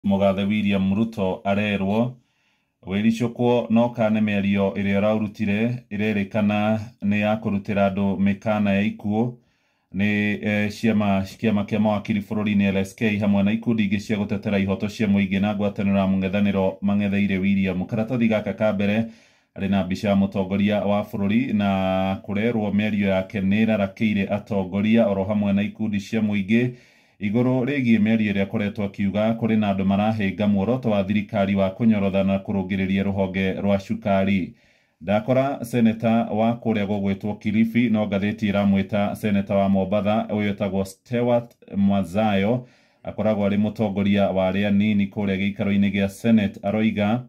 Mũgathe William Ruto arerwo wĩricũkwo no kane mĩario ĩrĩa ũrarutire ĩrerĩkana nĩ ya kũrutĩra andũ mĩkana ya ikuũ nĩ ciama kĩama kĩa mawakiri bũrũri-inĩ LSK hamwe na ikundi ingĩ cia gũtetera ihoto cia mũingĩ na ngwatanĩro ya mũng'ethanĩro mang'etheire William. Karatathi gaka ka mbere arĩ na mbica ya mũtongoria wa bũrũri na kũrerwo mĩario yake nĩ ĩrarakĩire atongoria oro hamwe na ikundi cia mũingĩ igũrũ rĩgiĩ mĩario ĩrĩa akoretwo akiuga kũrĩ na andũ marahĩnga muoroto wa thirikari wa kũnyorotha na kũrũngĩrĩria rũhonge rwa cukari. Ndakora seneta wa kũrĩa gũgwĩtwo Kilifi no ngathĩti ĩramwĩta seneta wa Mombatha ũyũ etagwo Stewart Mwazayo akoragwo arĩ mũtongoria wa arĩa anini kũrĩa gĩikaro-inĩ gĩa Senate aroiga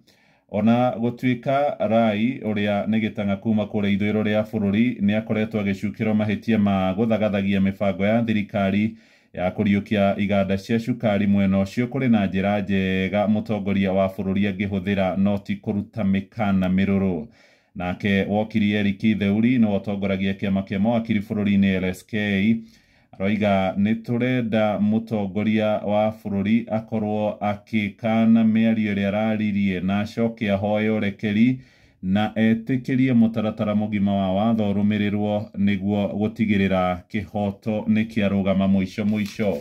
ona gũtuĩka Rai ũrĩa nĩ gĩtang'a kuma kũrĩa ithũĩro rĩa bũrũri nĩ akoretwo agĩcukĩrwo mahĩtia ma gũthagathagia mĩbango ya thirikari ya kũriũkia iganda cia cukari mwena ũcio kũrĩ na njĩra njega mũtongoria wa bũrũri angĩhũthĩra no ti kũruta mĩkana mĩrũrũ. Nake wokiri Eric Theuri nĩwe ũtongoragia kĩama kĩa mawakiri bũrũri-inĩ LSK aroiga nĩ tũrenda mũtongoria wa bũrũri akorwo akĩkana mĩario ĩrĩa araririe na acoke ahoe ũrekeri na etĩkĩrie mũtaratara mũgima wa watho ũrũmĩrĩrwo nĩguo gũtigĩrĩra kĩhoto nĩ kĩarũgama mũico mũico.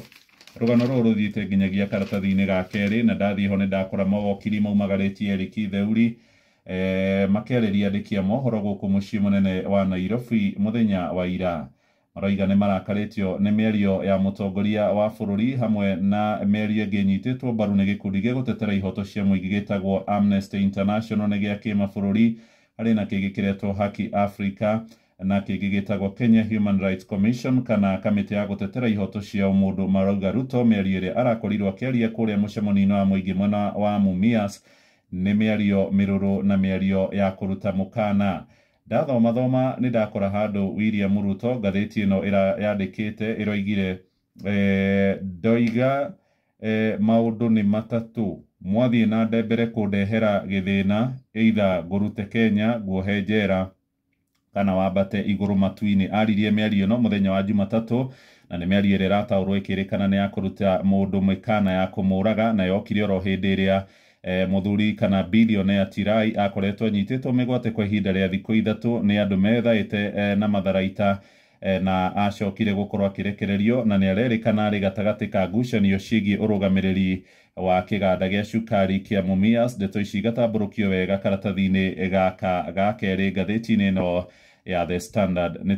Rũgano rũrũ rũthiĩte nginyagia karatathi-inĩ ga kerĩ na ndathiĩ ho nĩ ndakora mawokiri maumagarĩtie Eric Theuri makerĩria andĩki a mohoro gũkũ mũciĩ mũnene wa Nairobi mũthenya wa ira. Maroiga nĩ marakarĩtio nĩ mĩario ya mũtongoria wa bũrũri hamwe na mĩario ĩngĩ ĩnyitĩtwo mbaru nĩ gĩkundi gĩa gũtetera ihoto cia mũingĩ gĩtagwo Amnesty International nĩ gĩa kĩmabũrũri harĩ na kĩngĩ kĩretwo Haki Africa na kĩngĩ gĩtagwo Kenya Human Rights Commission kana kamĩtĩ ya gũtetera ihoto cia ũmũndũ. Marauga Ruto mĩario ĩrĩa arakorirwo akĩaria kũrĩa mũcemanio-inĩ wa mũingĩ mwena wa Mumias nĩ mĩario mĩrũrũ na mĩario ya kũruta mũkana. Ndathoma thoma nĩ ndakora handũ William Ruto ngathĩti ĩno yandĩkĩte ĩroigire ndoiga maũndũ nĩ matatũ mwathiĩ na mbere kũndehera gĩthĩna either ngũrute Kenya nguohe njera kana wambate igũrũ matu-inĩ. Aririe mĩario ĩno mũthenya wa Jumatatũ na nĩ mĩario ĩrĩa ĩrataũrwo ĩkĩrĩkana nĩ ya kũruta mũndũ mĩkana ya kũmũraga na yokire oro hĩndĩ ĩrĩa mũthuri kana bilionea Tirai akoretwo anyitĩtwo mĩgwate kwa ihinda rĩa thikũ ithatũ nĩ andũ methaĩte na matharaita na acokire gũkorwo akĩrekererio na nĩ arerĩkana arĩ gatagatĩ ka ngucanio ciĩgiĩ ũrũgamĩrĩri wa kĩganda gĩa cukari kĩa Mumias. Ndeto ici igatambũrũkio wega karatathi-inĩ gaka ga kerĩ ngathĩti-inĩ ĩno ya The Standard. Nĩ